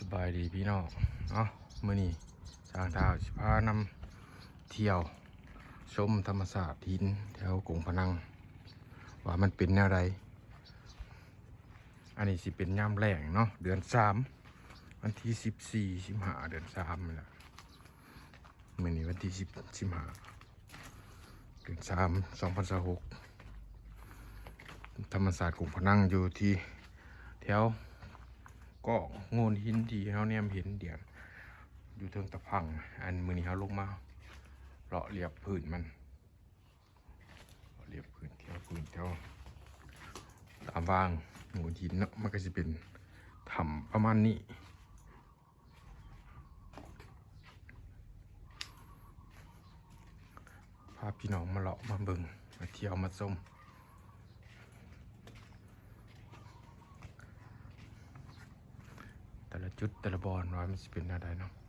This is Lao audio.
ສະບາຍດີພີ່ນ້ອງເນາະ ມື້ນີ້ຊ່າງທ້າວຊິພານຳທ່ຽວຊົມທຳມະຊາດຫີນແຖວກົງພະນັງ ວ່າມັນເປັນແນວໃດ. ອັນນີ້ຊິເປັນຍາມແລ້ງເນາະ ເດືອນສາມ ວັນທີສິບສີ່ ສິບຫ້າ ເດືອນສາມນີ້ແຫຼະ. ມື້ນີ້ວັນທີສິບ ສິບຫ້າ ເດືອນສາມ ສອງພັນຊາວຫົກ ທຳມະຊາດກົງພະນັງຢູ່ທີ່ແຖວກອງໂງ່ນຫີນທີ່ເຮົາແນມເຫັນດຽວ ຢູ່ເທິງຕະພັງ. ອັນມື້ນີ້ເຮົາລົງມາເລາະລຽບພື້ນມັນ ເລາະລຽບພື້ນ ແຖວພື້ນແຖວຕາມວາງໂງ່ນຫີນເນາະ ມັນກໍຊິເປັນຖ້ຳປະມານນີ້. ພາພີ່ນ້ອງມາເລາະມາເບິ່ງ ມາທ່ຽວມາຊົມ ແຕ່ລະຈຸດແຕ່ລະບ່ອນວ່າມັນຊິເປັນແນວໃດເນາະ.